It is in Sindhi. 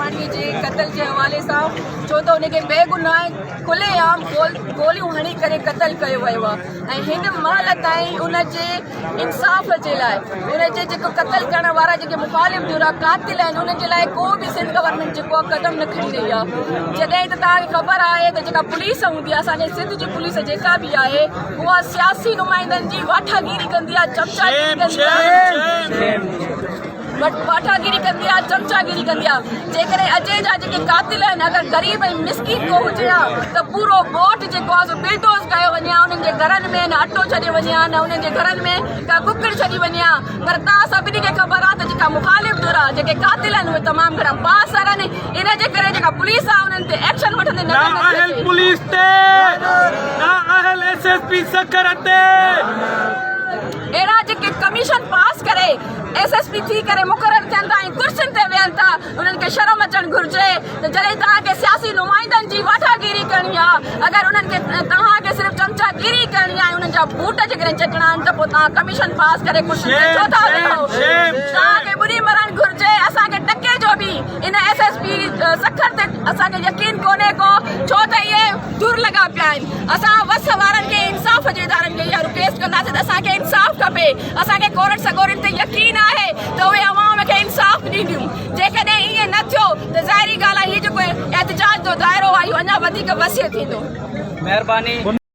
شاهواڻي جي قتل جي حوالي سان ڇو ته ان کي بيگناهه کلي عام گوليون هڻي ڪري قتل ڪيو ويو آهي ۽ هن مهل تائين ان جي انصاف جي لاء ان جي جيڪو قتل ڪرڻ وارا جيڪي مخالف ڌر قاتل آهن انهن جي لاء ڪو به سنڌ گورنمينٽ جيڪو آهي قدم نه کڻي رهي آهي جڏهن ته توهان کي خبر آهي ته جيڪا پوليس هوندي آهي اسان جي سنڌ جي پوليس جيڪا به آهي اها سياسي نمائندن جي واٺاگيري ڪندي آهي چمچاگيري ڪندي آهي واٺاگيري ڪندي آ چمچاگيري ڪندي آ جيڪڏهن اجي جا جيڪي قاتل آهن اگر غريب ۽ مسڪين ڪو هجي ها ته پورو ڳوٺ جيڪو آ سو بلڊوز ڪيو وڃي ها انهن جي گهرن ۾ نه اٽو ڇڏي وڃي ها نه انهن جي گهرن ۾ ڪا ڪڪڙ ڇڏي وڃي ها پر توهان سڀني کي خبر آ ته جيڪا مخالف ڌر آ جيڪي قاتل آهن اهي تمام گهڻا بااثر آهن ان جي ڪري جيڪا پوليس آ انهن تي ايڪشن وٺندي نظر نٿي اچي. پوليس تي نااهل ايس ايس پي سکر تي. اهڙا جيڪي ڪميشن پاس ڪري ايس ايس پي ٿي ڪري مقرر ٿين ٿا ۽ ڪرسين تي ويهن ٿا انهن کي شرم اچڻ گهرجي ته جڏهن توهان کي سياسي نمائندن جي واٺاگيري ڪرڻي آهي اگر انهن کي توهان کي صرف چمچا گيري ڪرڻي آهي انهن جا بوٽ جيڪڏهن چٽڻا آهن ته پوء توهان ڪميشن پاس ڪري ڪرسين تي ڇو ٿا ويهو توهان کي ٻڏي مرڻ گهرجي اسان کي ٽڪي جو به ان ايس ايس پي سکر تي اسان کي يقين ڪونهي ڪو ڇو ته اهي ڌر لڳا پيا آهن اسان وس وارن کي انصاف جي ادارن کي اها رڪويسٽ ڪنداسين ته اسان کي انصاف کپي اسان کي ڪورٽ سڳورين تي يقين آهي ته اهي عوام کي انصاف ڏينديون، جيڪڏهن ائين نه ٿيو ته ظاهري ڳالهه آهي هي جيڪو احتجاج جو دائرو آهي اهو اڃا وڌيڪ وسيع ٿيندو. مهرباني.